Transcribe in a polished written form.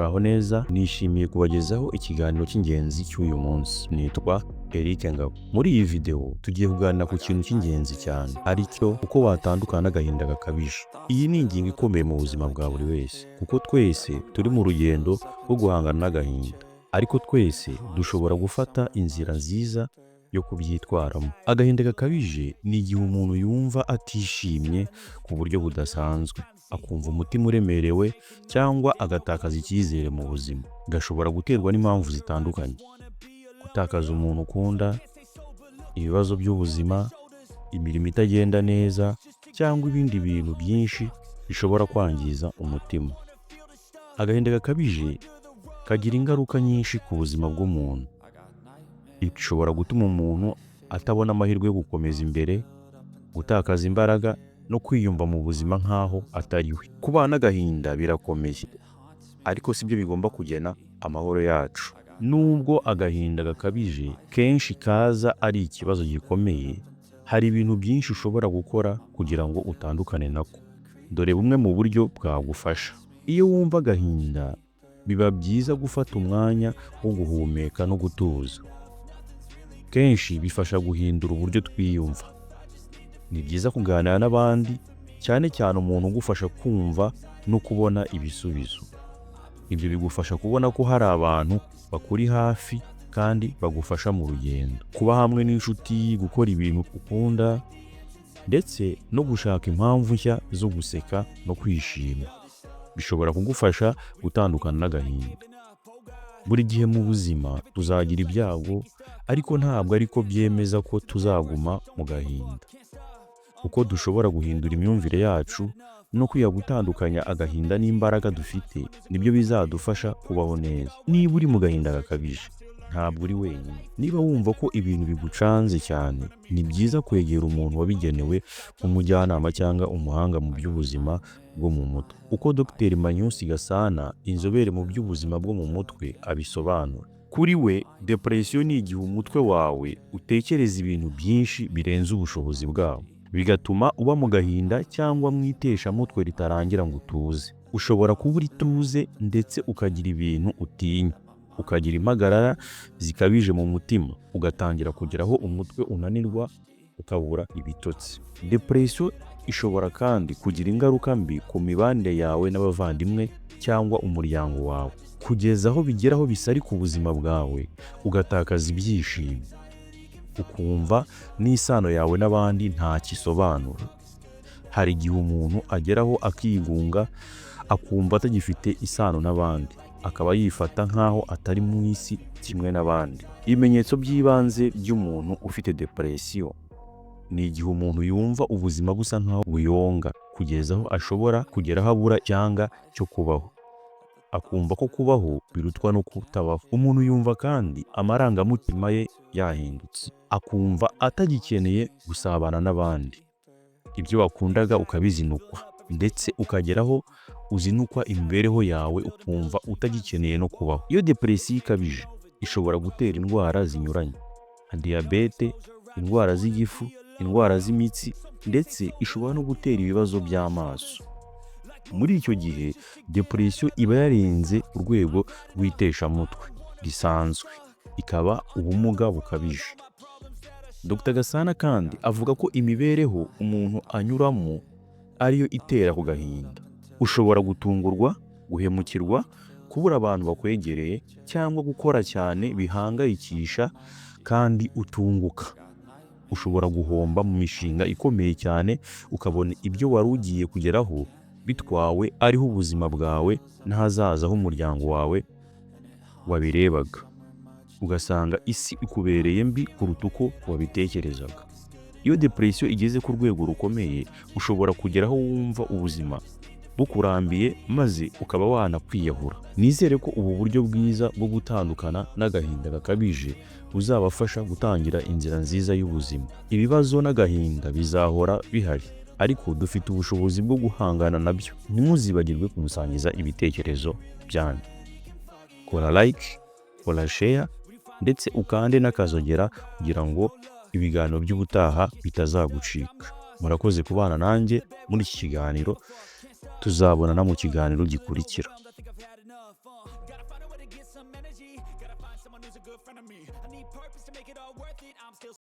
Muraho neza, nishimiye kubagezaho ikiganiro cy'ingenzi cy'uyu munsi. Nitwa Eric Ngabo. Muri iyi video tugiye kuganira ku kintu cy'ingenzi cyane, ari cyo uko watandukana n'agahinda gakabije. Iyi ni ingingo ikomeye mu buzima bwa buri wese, kuko twese turi mu rugendo rwo guhangana n'agahinda, ariko twese dushobora gufata inzira nziza yo kubyitwaramo. Agahinda gakabije ni igihe umuntu yumva atishimye ku buryo budasanzwe, akumva umutima uremerewe cyangwa agatakaza icyizere mu buzima. Gashobora guterwa n'impamvu zitandukanye: gutakaza umuntu ukunda, ibibazo by'ubuzima, imirimo itagenda neza cyangwa ibindi bintu byinshi bishobora kwangiza umutima. Agahinda gakabije kagira ingaruka nyinshi ku buzima bw'umuntu. Bishobora gutuma umuntu atabona amahirwe yo gukomeza imbere, gutakaza imbaraga no kwiyumva mu buzima nk'aho atari we. Kubana n'agahinda birakomeye, ariko si byo bigomba kugena amahoro yacu. Nubwo agahinda gakabije kenshi kaza ari ikibazo gikomeye, hari ibintu byinshi ushobora gukora kugira ngo utandukane nako. Dore bumwe mu buryo bwagufasha. Iyo wumva agahinda, biba byiza gufata umwanya wo guhumeka no gutuza. Kenshi bifasha guhindura uburyo twiyumva. Ni byiza kuganira n'abandi, cyane cyane umuntu ugufasha kumva no kubona ibisubizo. Ibyo bigufasha kubona ko hari abantu bakuri hafi kandi bagufasha mu rugendo. Kuba hamwe n'inshuti, gukora ibintu ukunda ndetse no gushaka impamvu nshya zo guseka no kwishima, bishobora kugufasha gutandukana n'agahinda. Buri gihe mu buzima tuzagira ibyago, ariko ntabwo ariko byemeza ko tuzaguma mu gahinda. Uko dushobora guhindura imyumvire yacu no kwiga gutandukanya agahinda n'imbaraga dufite, nibyo bizadufasha kubaho neza. Niba uri mu gahinda gakabije, ntabwo uri wenyine. Niba wumva ko ibintu bigucanze cyane, ni byiza kwegera umuntu wabigenewe nk'umujyanama cyangwa umuhanga mu by'ubuzima bwo mu mutwe. Uko Dr Manyusi Gasana, inzobere mu by'ubuzima bwo mu mutwe, abisobanura. Kuri we, depression ni igihe umutwe wawe utekereza ibintu byinshi birenze ubushobozi bwawo, bigatuma uba mu gahinda cyangwa mu iteshamutwe ritarangira ngo utuze. Ushobora kuba uri tuze ndetse ukagira ibintu utinya, ukagira impagarara zikabije mu mutima, ugatangira kugera aho umutwe unanirwa, ukabura ibitotsi. Depression ishobora kandi kugira ingaruka mbi ku mibanire yawe n'abavandimwe cyangwa umuryango wawe, kugeza aho bigera aho bisarika ubuzima bwawe, ugatakaza ibyishimo, ukumva n'isano yawe n'abandi ntacyo isobanura. Hari igihe umuntu ageraho akigunga, akumva atagifite isano n'abandi, akaba yifata nk'aho atari mu isi kimwe n'abandi. Ibimenyetso by'ibanze by'umuntu ufite depression ni igihe umuntu yumva ubuzima busa nk'aho buyonga, kugeza aho ashobora kugera aho abura icyanga cyo kubaho, akumva ko kubaho birutwa no kutabaho. Umuntu yumva kandi amarangamutima ye yahindutse, akumva atagikeneye gusabana n'abandi. Ibyo wakundaga ukabizinukwa, ndetse ukagera aho uzinukwa imibereho yawe, ukumva utagikeneye no kubaho. Iyo depression ikabije, ishobora gutera indwara zinyuranye nka diyabete, indwara z'igifu, indwara z'imitsi, ndetse ishobora no gutera ibibazo by'amaso. Muri icyo gihe depression iba yarenze urwego rw'iteshamutwe risanzwe, ikaba ubumuga bukabije. Dr Gasana kandi avuga ko imibereho umuntu anyuramo ariyo itera ako gahinda. Ushobora gutungurwa, guhemukirwa, kubura abantu bakwegereye cyangwa gukora cyane bihangayikisha kandi utunguka. Ushobora guhomba mu mishinga ikomeye cyane, ukabona ibyo wari ugiye kugeraho bitwawe, ariho ubuzima bwawe n'ahazaza h'umuryango wawe wabirebaga, ugasanga isi ikubereye mbi kuruta uko wabitekerezaga. Iyo depression igeze ku rwego rukomeye, ushobora kugera aho wumva ubuzima bukurambiye, maze ukaba wanakwiyahura. Nizere ko ubu buryo bwiza bwo gutandukana n'agahinda gakabije buzabafasha gutangira inzira nziza y'ubuzima. Ibibazo n'agahinda bizahora bihari, ariko dufite ubushobozi bwo guhangana nabyo. Ntimuzibagirwe kumusangiza ibitekerezo byanyu. Kora like, kora share ndetse ukande n'akazogera kugira ngo ibiganiro by'ubutaha bitazagucika. Murakoze kubana nanjye muri iki kiganiro, tuzabonana mu kiganiro gikurikira. some energy. Gotta find someone who's a good friend of me. I need purpose to make it all worth it. I'm still